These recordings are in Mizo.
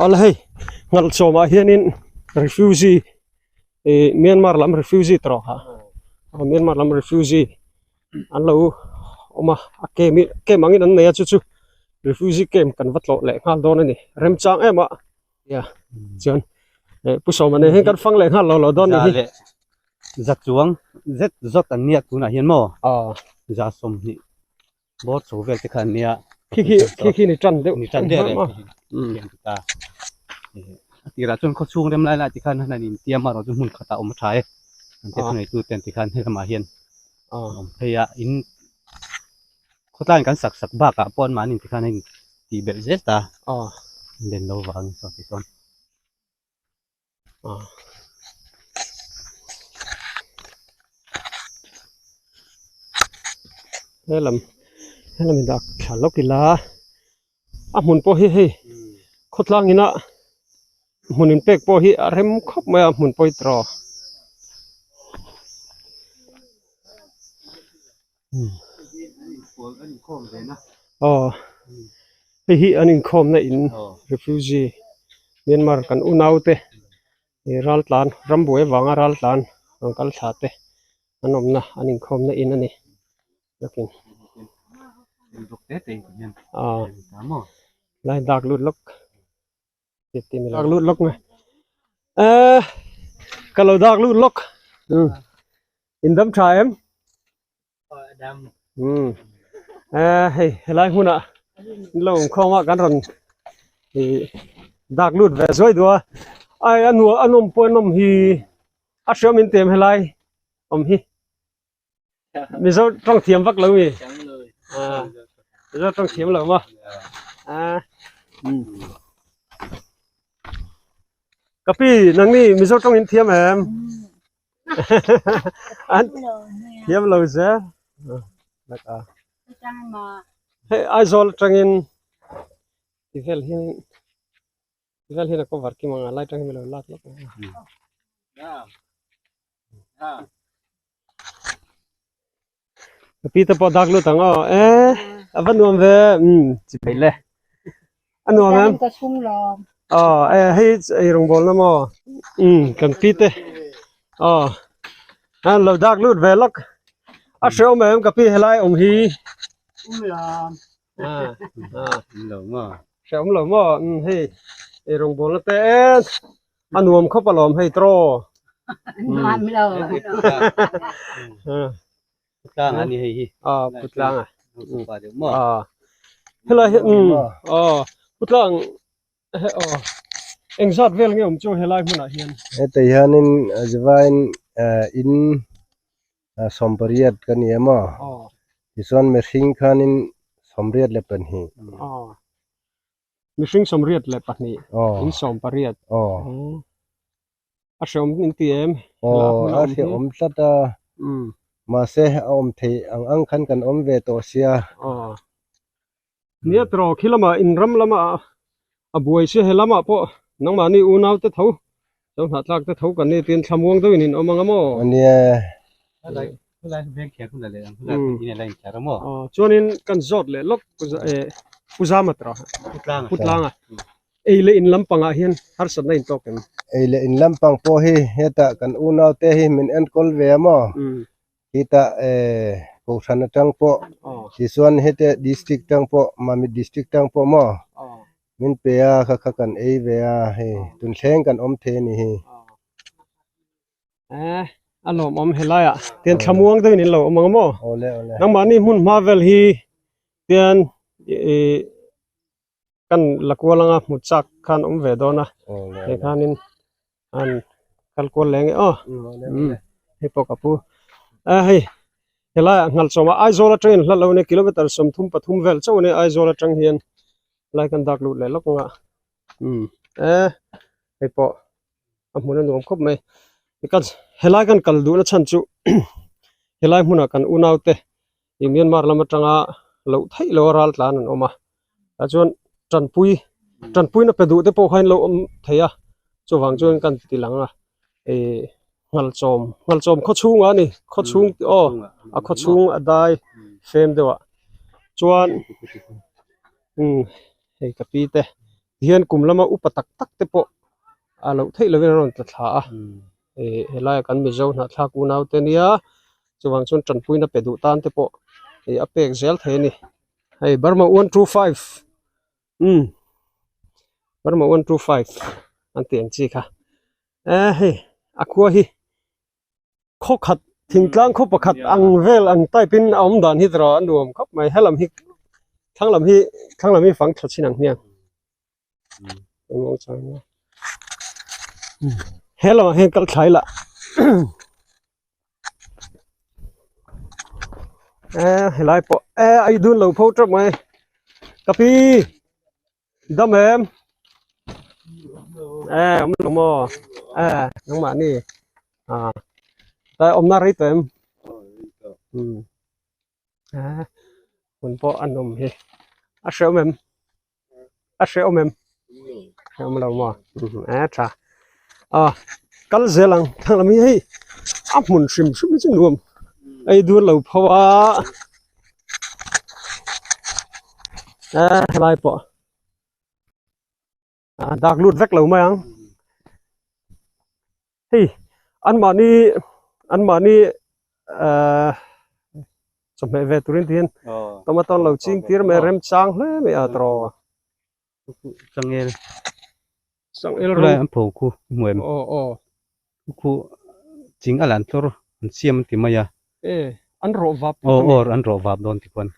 Awle hei ngalh chawmah hianin refugee ih Myanmar lam refugee tawh kha aw Myanmar lam refugee an lo awm a a camp hi camp angin an nei a chu chu refugee camp kan va tlawh leh nghal dawn a ni remchang em a nia chuan eh pu sawma nen hian kan fang leh nghal lo lo dawn a ni hi. Za chuang zet zawt an nia tunah hian maw aw za 20 bawr chho vel te kha an nia khi khi khi khi ni tan deuh ni tan deuh reng khi an ti ta a tirah chuan khaw chhung rem lai lai ti khan han in tiam a rawh chu hmun khatah awm a tha e an te thunei tu ten ti khan helamah hian awm phei a in khawtlai kan sak sak bakah pawh an mahni ti khan a in tih belh zel ta len lo vangin saw ti sawn. Helam helam in dah thla lawk ila a hmun pawh hi hei khawtlang ina hmun in pek pawh hi a rem khawp mai a hmun pawh hi tiraw. Aw hei hi an inkhawmna in refugee Myanmar kan unau te ih ral tlan rambuai avanga ral tlan rawn kal thla te an awmna an inkhawmna in a ni nakin aw lai dak lut lawk. Dak lut lawk mai eh ka lo dak lut lawk um in dam tha em um eh hei helai hmunah in lo awm khawm a kan rawn ih dak lut ve zuai duh a ai a nuam a nawm pawh a nawm hi a hriam in tem helai awm hi Mizo tawng thiam vak lo mi Mizo tawng thiam lo maw ka pi nang ni Mizo tawng in thiam em an thiam lo zel hei Aizawl atangin ti vel hian ti vel hian a cover kim ang a lai atang hian mi lo lak lawk ang. Ka pi te pawh dak lut ang aw e a va nuam ve umm chi phei le a nuam em ka chhung lawm aw e hei ei rawngbawl na maw umm kan pi te aw a lo dak lut ve lawk a hreawm em ka pi helai awm hi um lawm a a lo maw hreawm lo maw umm hei ei rawngbawl na te A nuam khawp alawm hei tiraw. Nuam lo. Putlang a ni hei hi. Aw putlang a. Pa deuh maw. Aw. Helai hi um aw putlang he aw engzat vel nge awm chu helai hmunah hian. Heti hianin zivain in 80 ka ni a maw. Tichuan mihring khanin 82. Aw. Mihring 82 in 80. A hreawm in ti em? Aw, a hreawm tlat a. Mahse a awm theih ang ang khan kan awm ve tawh sia. Aw. Nia tiraw khi lamah in ram lamah a buai sia he lamah pawh nangmahni unau te tho Zohnahthlak te tho kan ni tiin thlamuang deuhin in awm ang a maw? Nia. Aw chuanin kan zawt leh lawk Pu Zama tiraw? Pu Tlanga. Ei leh in lampangah hian harsatna in tawk em? Ei leh in lampang pawh hi hetah kan unau te hi min enkawl ve a maw? Hetah Kohhran atang pawh tichuan hete district tang pawh Mamit district tang pawh maw? Min pe a kha kha kan ei ve a hei tun thleng kan awm thei a ni hi. Eh a lawmawm helai ah tian thlamuang deuhin in lo awm ang maw? Awle awle. Nangmahni hmun hma vel hi tian ih kan la kual anga hmu chak khan awm ve dawn a hei khanin an kal kual leng e aw hei pawh ka pu a hei helai ah nghal chawm a Aizawl atangin hla lo a nia kilometer 33 vel chauh a nia Aizawl atang hian helai kan dak lut leh lawk anga umm eh hei pawh a hmun a nuam khawp mai because helai kan kal duhna chhan chu helai hmunah kan unau te ih Myanmar lam atanga loh theih loh a ral tlan an awm a tah chuan tanpui tanpuina pe duh te pawh kha in lo awm thei a chuvang chuan kan ti lang a ih nghalchawm nghalchawm khaw chhungah a ni khaw chhung aw a khaw chhung a dai fem deuh ah chuan umm hei ka pi te. Tihian kum lama upa tak tak te pawh a loh theih lovin an rawn tla thla a ih helai ah kan Mizo hnahthlak unau te nia chuvang chuan tanpuina pe duh tan te pawh ih a pek zel thei a ni hei Burma one two five umm Burma one two five an tih ang chi kha eh hei a khua hi khaw khat thingtlang khaw pakhat ang vel ang type in a awm dan hi erawh a nuam khawp mai helam hi thlang lam hi thlang lam hi fang tha chin ang hmiang he lamah hian kal thlai lah eh helai pawh eh a i dun lo pho teuh mai ka pi. Dam em? Eh, awm lo maw? Eh, nangmah ni. Ah. Ta awmna rei tawh em? Hmm. Eh, hun pawh an awm hi. A hrehawm em? A hrehawm em? Hrehawm lo maw? Hmm, eh tha. Ah, kal zel ang. Thlang lam hi hei a hmun hrim hrim hi chu nuam. Ei dun lo pho a. Eh, helai pawh. A dak lut vek lo mai ang. Hei, an mahni an mahni eh chawhmeh ve turin ti hian tomato an lo ching tir mai a remchang hle mai a tawrh. Changel. Changel rawng. Khulai an pho khu hmu em? Aw aw. Khu ching a lan tlawr an siam an ti mai a. E an rawh vap. Aw aw an rawh vap dawn ti khuan.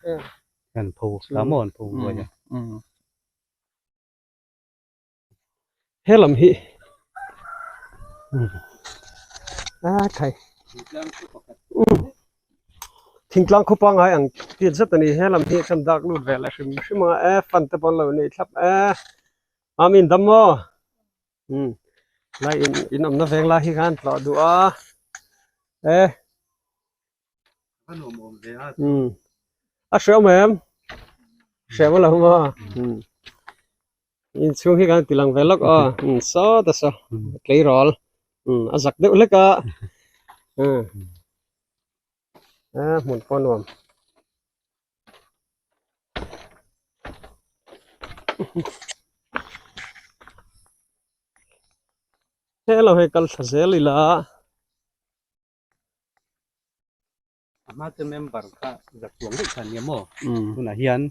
An pho ta maw an pho buai a. He lam hi a thai thingtlang khaw pangngai ang tiat zet a ni he lam hi kan dak lut ve leh hrim hrim a e fan te pawh an lo nei thlap e amin dam maw umm lai in in awmna veng lai hi khan tlawh duh a e umm a hrehawm em hrehawm a lo maw umm. Inchhung hi kan ti lang ve lawk aw umm sawt a saw tleirawl umm a zak deuh hlek a umm a hmun pawh a nuam. Hello hei kal thla zel ila. A hma chu member kha zak chuang daih kha ania maw tunah hian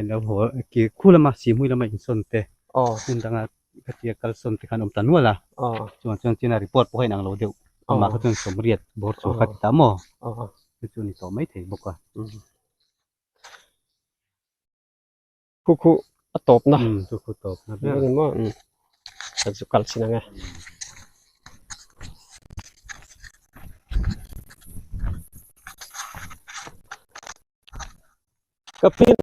lo haw ki khu lama sihhmui lama insawn te hmun danga khatia kal sawn te khan awm ta nual a chuan chuan china report pawh a inang lo deuh amah kha chuan sawmriat bawr chhuah kha ti ta maw chu chu a ni tawh maithei bawk a. Khu khu a tawpna. Khu khu tawpna ber. Ani maw ka chu kal chin ang e. Ka pin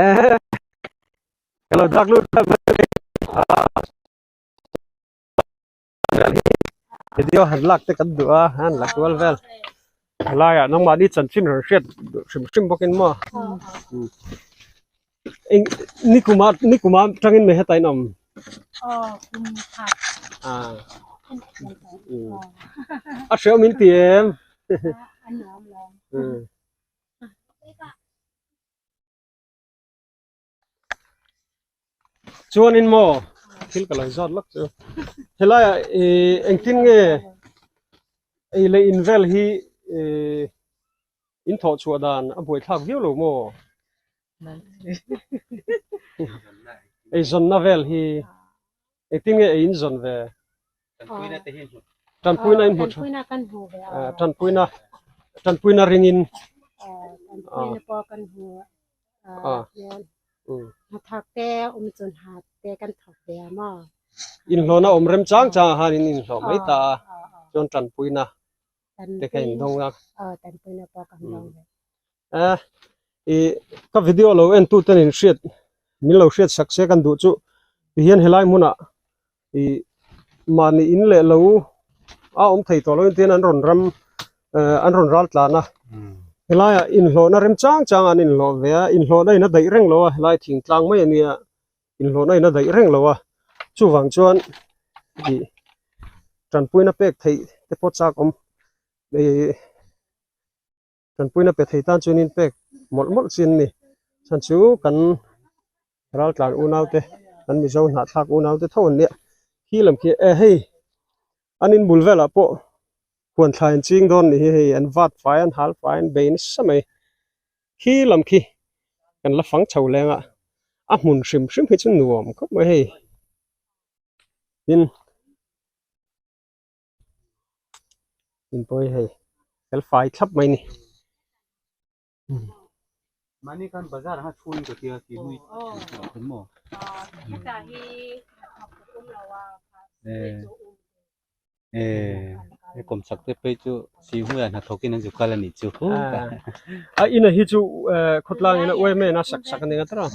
eh ka lo dak lut video han lak te kan duh a han la kual vel helaiah nangmahni chanchin rawn hriat duh hrim hrim bawkin maw eng nikuma nikuma atangin mai heta in awm a hrehawm in ti em Chuanin maw thil ka lo zawt lawk chu helaiah ih engtin nge ei leh in vel hi ih in thawh chhuah dan a buaithlak viau lo maw eizawnna vel hi engtin nge ei in zawn ve tanpuina in hmu tha tanpuina tanpuina ringin inhlawhna awm rem chang chang ah khan in inhlawh mai ta a chuan tanpuina te kha in dawng a eh ih ka video lo en tu ten in hriat min lo hriat sak se kan duh chu tihian helai hmunah ih mahni in leh lo a awm thei tawh lo in tin an rawn ram eh an rawn ral tlan a helaiah inhlawhna rem chang chang an inhlawh ve a inhlawhna in a daih reng lo a helai thingtlang mai a nia inhlawhna in a daih reng lo a chuvang chuan ih tanpuina pek theih te pawh chak awm ih tanpuina pe thei tan chuan in pek mawlh mawlh chin a ni chhan chu kan. Raltlan unau te an Mizo hnahthlak unau te tho an nia khi lam khi e hei an in bul velah pawh huan thlai an ching dawn nih hi hei an vat fai an hal fai an bei nasa mai khi lam khi kan la fang chho leng a a hmun hrim hrim hi chu nuam khawp mai hei tin in pawh hi hei fel fai thlap mai a ni. Mahni khan bazar anga chhung ka tia ti hui thei maw? Eh kawm chak te phei chu si hmuiah hnathawk in an zu kal a nih chu. A ina hi chu khawtlang in a uai mai a sak sak a ni nga tawh a.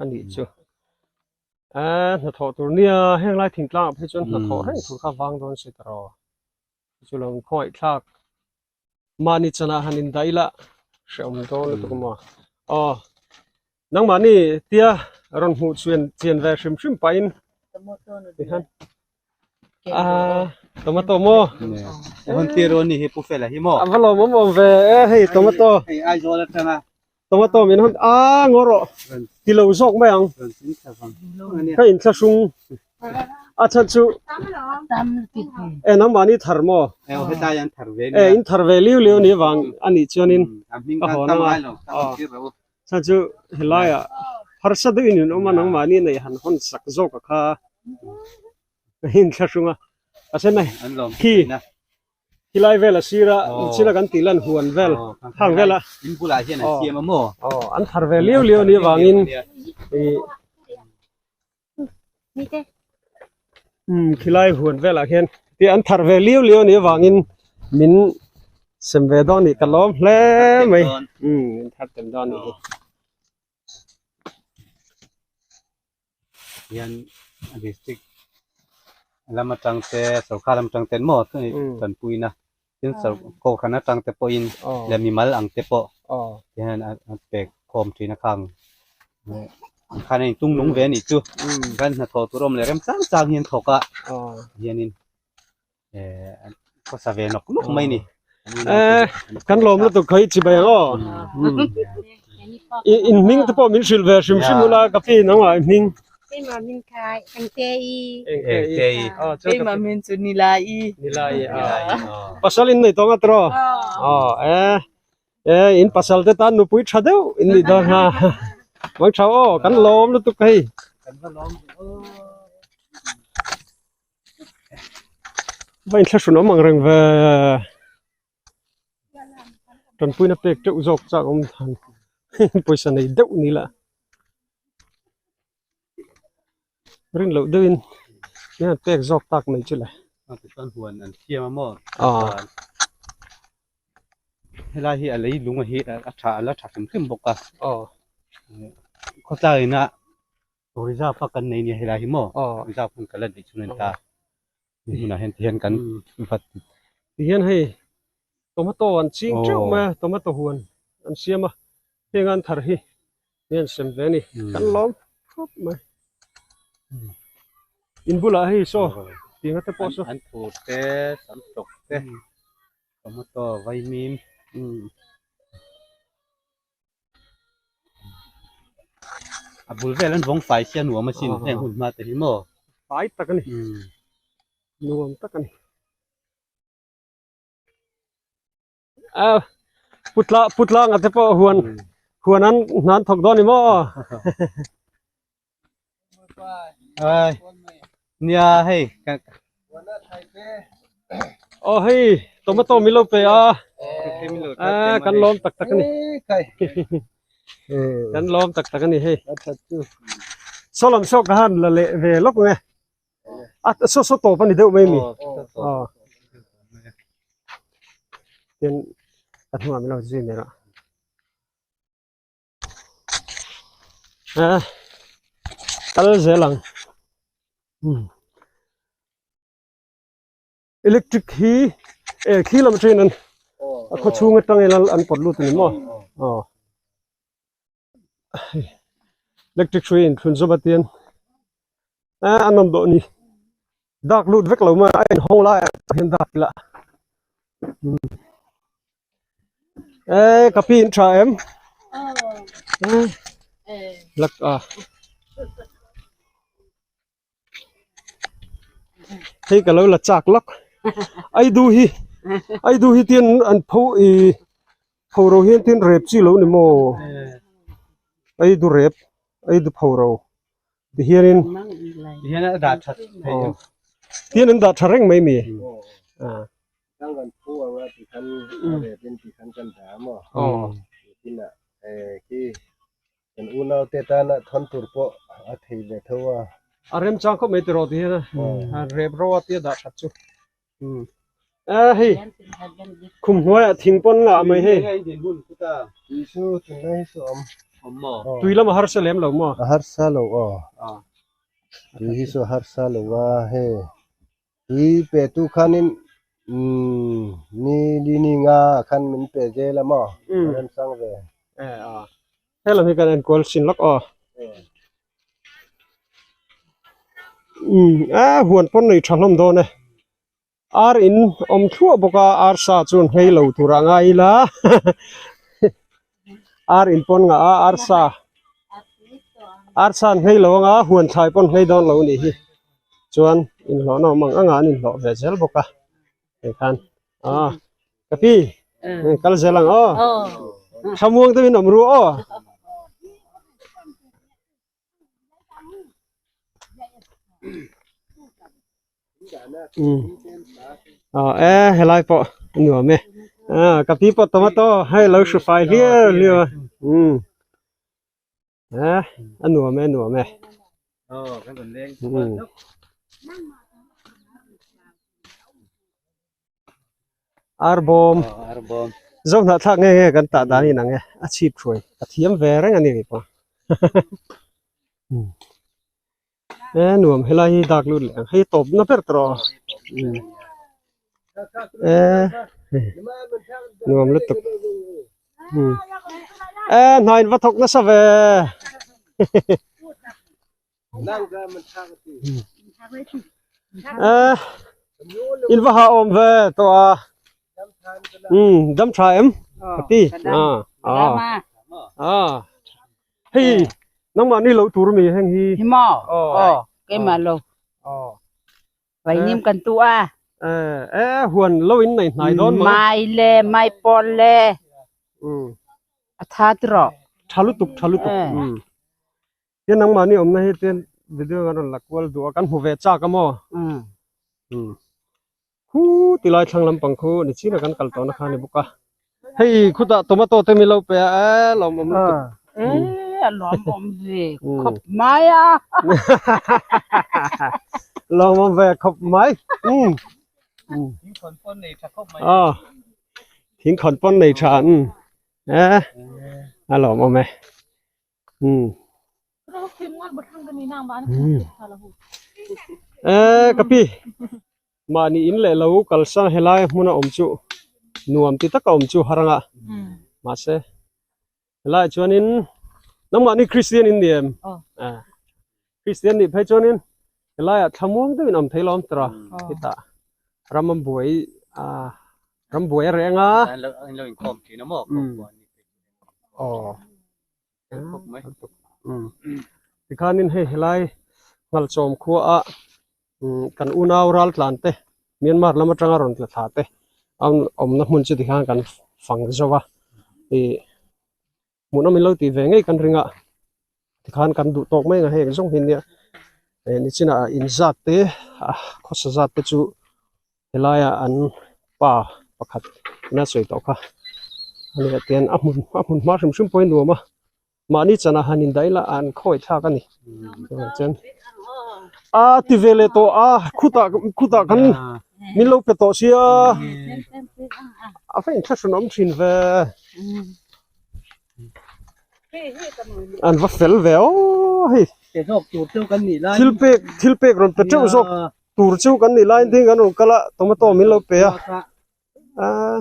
A nih chu. Aaa hnathawh tur nia heng lai thingtlang ah phei chuan hnathawh reng tur kha vang dawn si ta rawh. Chu lo khawngaih thlak mahni chanah han indaih ila hrehawm dawn lutuk a maw. Aw nangmahni tia rawn hmuh chhuan chian ve hrim hrim pahin tikhan aaa tomato maw. Hun tir rawn ni hi Pu Fela hi maw. A va lawmawm awm ve e hei tomato. Hei Aizawl atanga Tomato min hawn a ngaw rawh ti lo zawk mai ang ka inthlahrung a chhan chu e nangmahni thar maw e in thar ve liu liu ni vang a nih chuanin ka hawn anga chhan chu helaiah harsa deuhin in awm a nangmahni neih han hawn sak zawk a kha ka inthlahrung a a sen a khi. Khilai vel a sir a inchhir a kan tih lan huan vel hang vel a in bulah hian an siam a maw aw an thar ve liu liu a nih avangin ih umm khilai huan velah khian tih an thar ve liu liu a nih avangin min sem ve dawn a nih ka lawm hle mai umm min thar tem dawn a nih hi. Hian district lam atang te sorkar lam atang ten maw tanpuina tin kohhran atang te pawhin leh mimal ang te pawh hian an pek khawm thin a khang khan a intung nung ve a nih chu kan hnathawh tur awm leh rem chang chang hian thawk a hianin eh khawsa ve nawk nawk mai ni eh kan lawm lutuk kha hi chibai ang aw in hming te pawh min hrilh ve hrim hrim ula ka pi nangmah i hming Keimah min khai engte i engte i Keimah min chu nilai i nilai i pasal in nei tawng atro aw eh eh in pasal te tan nupui tha deuh in nih dawn ha mang tha aw kan lawm lutuk hei kan va lawm Va inthlahrun awm ang reng ve tanpuina pek teuh zawk chak awm han pawisa nei deuh ni la rin loh deuhin hian pek zawk tak mai chu le. Chuan huan an siam a maw helai hi a lei lung a hi a tha a la tha hrim hrim bawk a khawtlai ina Reserve a kan nei nia helai hi maw reserve hun ka la neih chhun a ni ta ni hunah hian tihian kan vat tihian hei tomato an ching teuh mai a tomato huan an siam a heng an thar hi hian sem ve a ni kan lawm khawp mai in bulah hei saw tinga te pawh saw an phur te sam tawk te tomato vaimim A bul vel an vawng fai sia nuam asin heng hun hma te hi maw. Fai tak a ni. Nuam tak a ni. A putla putlang a te pawh huan huan an hnan thawk dawn ni maw. Ai nia hei Aw hei tomato min lo pe a a kan lawm tak tak a ni kan lawm tak tak a ni hei saw lam saw ka han la leh ve lawk ang e a saw saw tawp a ni deuh mai mi aw tin a hnungah min lo zui mai rawh. Kal zel ang electric hi eh khi lam atangin an a khaw chhung atangin an pawt lut a ni maw aw electric hrui a inthlun zawm a tian eh a nawm dawh a ni dak lut vek lo mai a inhawng lai ah hian dak ila. E ka pi in tha em lak a hei ka lo la chak lawk ai du hi ai du hi tin an pho i pho ro hian tin rep chi lo ni maw ai du rep ai du pho ro ti hianin ti hian a dah that thei em tian an dah tha reng mai mi a Tang kan phu anga ti khan rep in ti khan kan dah maw tin ah khi kan unau te tana thawn tur pawh a thei ve tho a. A remchang khawp mai tiraw ti hian a rep ro a tia dah that chu. A hei khum hnuaiah thing pawn ngah mai hei. Tui chu tunlai hi chu a awm. Tui lam a harsa lem lo maw? A harsa lo aw. Tui hi chu a harsa lo a hei tui pe tu khanin ni li ni nga khan min pe zel a maw? A remchang ve. He lam hi kan enkual sin lawk aw. A huan pawn nei tha hlawm dawn e. Ar in awm thluah bawk a ar sa chuan nghei lo tur a ngai ila ar in pawn ngah a ar sa ar sa an nghei lo anga huan thlai pawn nghei dawn lo a nih hi chuan inhlawhna awm ang anga an inhlawh ve zel bawk a hei khan a ka pi kal zel ang aw thlamuang deuhin awm ru aw. E helai pawh a nuam e ka pi pawh tomato hei lo hru fai hliau hliau a e a nuam e a nuam e arbawm zo hnah thlak nge nge kan tah dan in ang e a chhip hruai a thiam ve reng a ni pawh e nuam helai hi dak lut leh ang hei tawp na ber tawh e nuam lutuk e hna in va thawk nasa ve. In va ha awm ve tawh a dam tha em ka ti a hei nangmah ni lo tur mi heng hi hi maw aw keimah lo vai nim kan tu a e huan lo in nei hnai dawn maw mai le mai pawl le a tha tiraw tha lutuk tha lutuk Tin nangmahni awmna hi tin video kan rawn la kual duh a kan hmu ve chak a maw khu ti lai thlang lampang khu ni chin a kan kal tawhna kha a ni bawk a hei khutah tomato te min lo pe a e lawmawm lutuk e a lawmawm ve khawp mai a lawmawm ve khawp mai thingkhawn pawn nei tha khawp mai a thingkhawn pawn nei tha e a lawmawm e. E ka pi mahni in leh lo kalsa helai hmuna awm chu nuam ti taka awm chu har anga mahse helaiah chuanin nangmahni Kristian in ni em Kristian nih phei chuanin helaiah thlamuang deuhin awm thei lo awm tawh a hetah ram an buai a ram buai a reng a aw. Tikhanin hei helai Nghalchawm khua ah kan unau ral tlan te Myanmar lam atanga rawn tla thla te a awmna hmun chu tikhan kan fang zo a ih hmuhnawm in lo tih ve ngei kan ring a tikhan kan duh tawk mai ang a hei ang zawng hi nia nichinah inzat te khawsa zat te chu. Helaia an pa pakhat ina sawi tawh kha a ni ah tian a hmun a hmun hma hrim hrim pawh hi nuam a mahni chanah han indaih ila an khawi thlak a ni chuan a ti ve leh tawh a khutah khutah kan min lo pe tawh sia a va inthlahrun awm thin ve an va fel ve aw hei thil pek thil pek rawn pe teuh zawk. Tur chu kan nih laiin ding kan rawn kal a tomato min lo pe a aaa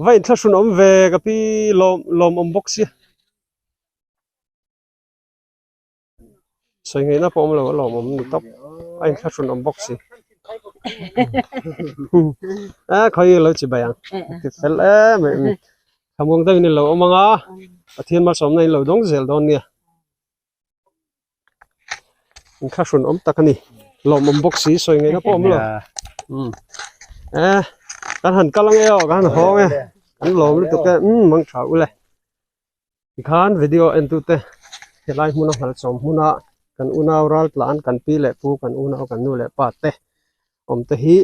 va inthlahrun awm ve ka pi lawm lawm awm bawk sia sawi ngaihna pawh awm lo a lawm awm ni tawp a inthlahrun awm bawk si. A khawi lo chi bai ang ti fel em em thlamuang deuhin in lo awm ang a Pathian malsawmna in lo dawng zel dawn nia inthlahrun awm tak a ni lawmawm bawk si sawi ngaihna pawh awm lo e kan han kal ang e aw kan han hawng e kan lawm lutuk e umm mang tha ule tikhan video en tute helai hmuna nghalchawm hmuna kan unau ral tlan kan pi leh pu kan unau kan nu leh pa te awm te hi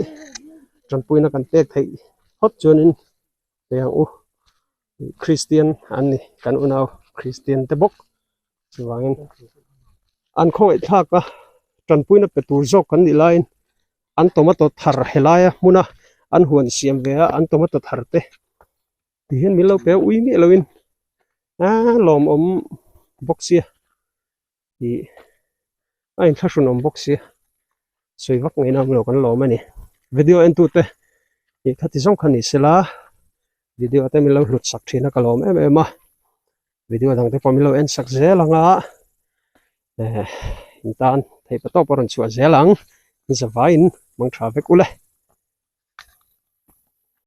tanpuina kan pek theih phawt chuanin pe ang u. Kristian an ni kan unau Kristian te bawk chuvangin an khawngaih thlak a tanpuina pe tur zawk kan nih laiin an tomato thar helaia hmuna an huan siam ve a an tomato thar te ti hian min lo pe a ui miah loin aaa lawmawm bawk sia ih a inthlahrunawm bawk sia sawi vak ngaihna awm lo kan lawm a ni video en tute ih khati zawng kha ni sela video te min lo hlut sak thin a ka lawm em em a video dang te pawh min lo en sak zel ang a eh in tan theih pa tawp a rawn chhuah zel ang zavaiin mang tha vek ule.